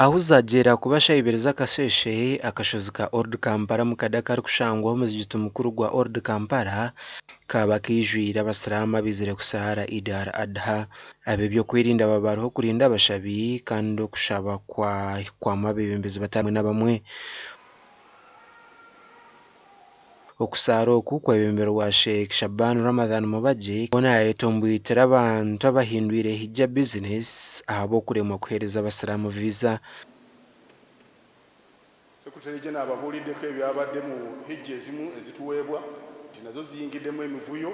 Ahu zaagyera kuba shaaha ibiri z'akasheeshe, akashozi ka Old Kampala Mukade akarikushangwa omuzigiti mukuru gwa Old Kampala kaaba kaijwire abasiraamu abaizire kusaara Eid Al Adha. Ab'ebyokwerinda baaba bariho kurinda abashabi kandi okushaba kwahikwamu abeebembezi batari bamwe na bamwe. Okusaara oku kwebemberwa Sheikh Shaban Ramadhan Mubajje hoona yayetomboitera abantu abahindwire Hijja bizinesi ahabw'okuremwa kuheereza abasiraamu visa. Secretary General ababuuliddeko ebyabadde mu Hijja ezimu ezituweebwa nti nazo ziyingiddemu emivuyo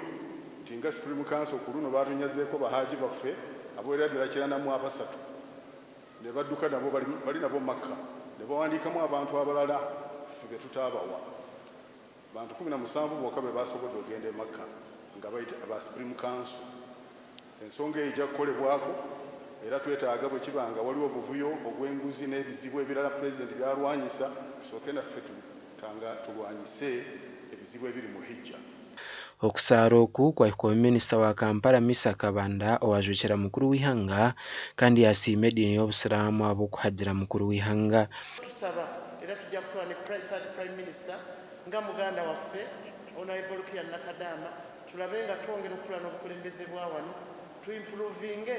nti nga Supreme Council ku luno baatunyazeeko ba Hajji baffe abawerera ddala kinana mu abasatu ne badduka nabo bali nabo Makka ne bawandiikamu abantu abalala ffe be tutaabawa. Bantu 17 bokka be baasobodde okugenda e Makka nga bayita aba Supreme Council. Ensonga eyo ejja kukolebwako era twetaaga bwe kiba nga waliwo obuvuyo obw'enguzi n'ebizibu ebirala Pulezidenti by'alwanyisa tusooke naffe tulwanyise ebizibu ebiri mu Hijja. Okusaara oku kwahikwaho Minisita wa Kampala Misa Kabanda owajwekyera mukuru w'eihanga kandi yasiima ediini y'obusiraamu ahabw'okuhagira mukuru w'eihanga. Tusaba era tujja kutwala ne Third Prime Minister nga muganda waffe Honourable Rukia Nakadaama tulabe nga twongera okukula n'obukulembeze bwa wano tu improvinge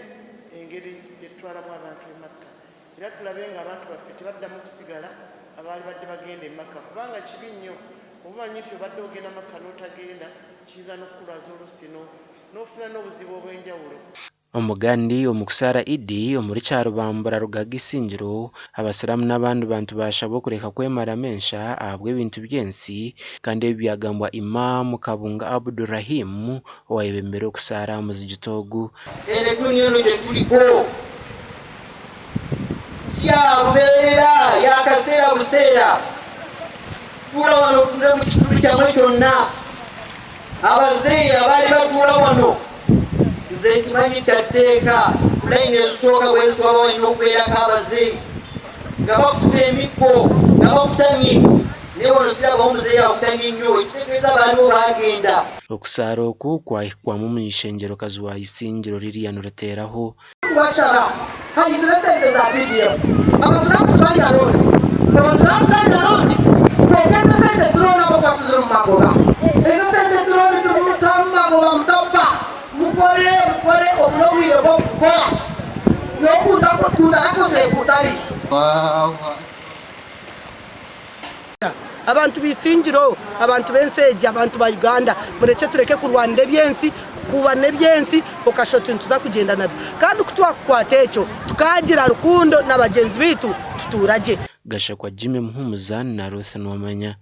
engeri gyetutwalamu abantu e Makka era tulabe nga abantu baffe tebaddamu kusigala abaali badde bagenda e Makka kubanga kibi nnyo oba omanyi nti obadde ogenda Makka n'otagenda kiyinza n'okukulwaza oluusi n'ofuna n'obuzibu obw'enjawulo. Omugandi omu kusaara Idi omuri Kyarubambura Rugaga Isingiro, abasiraamu n'abandi bantu baashabwa okureka kwemaramu ensha ahabw'ebintu by'ensi kandi ebi byagambwa Imam Kabunga Abdu Rahim owayebembera okusaara aha muzigiti ogu. Eno edduuni eno gye tuliko si ya lubeerera, ya kaseera buseera. Tuula wano otunule mu kitundu kyammwe kyonna. Abazeeyi abaali batuula wano nze nkimanyi kya tteeka ku layini ezisooka bwezi waba walina okubeerako abazeeyi nga bakutte emiggo nga bakutamye naye wano sirabawo muzeeyi akutamye nnyo ekitegeeza baaliwo baagenda. Okusaara oku kwahikwamu omuny'eishengyerokazi wa Isingiro Lilian Ruteraho. Kubashaba haizire esente za BBM. Abasiraamu tibarya looni. Omusiraamu tarya looni kwonka ezo esente tirooni ahabw'okuba tiziri mu magoba. Ezo esente tirooni tiziri mu magoba mutafa. Mukore mukore obu n'obwire bw'okukora. Nyowe ku ntarakozire ku ntari. Abantu b'eisingiro, abantu b'ensi egi, abantu ba Uganda, murekye tureke kurwanira eby'ensi, kukuubana eby'ensi, okashusha oti nituza kugyenda nabyo. Kandi ku twakukwata ekyo, tukaagira rukundo na bagyenzi baitu, tutuura gye. Gashakwa Jimmy Muhumuza na Ruth Nuwamanya.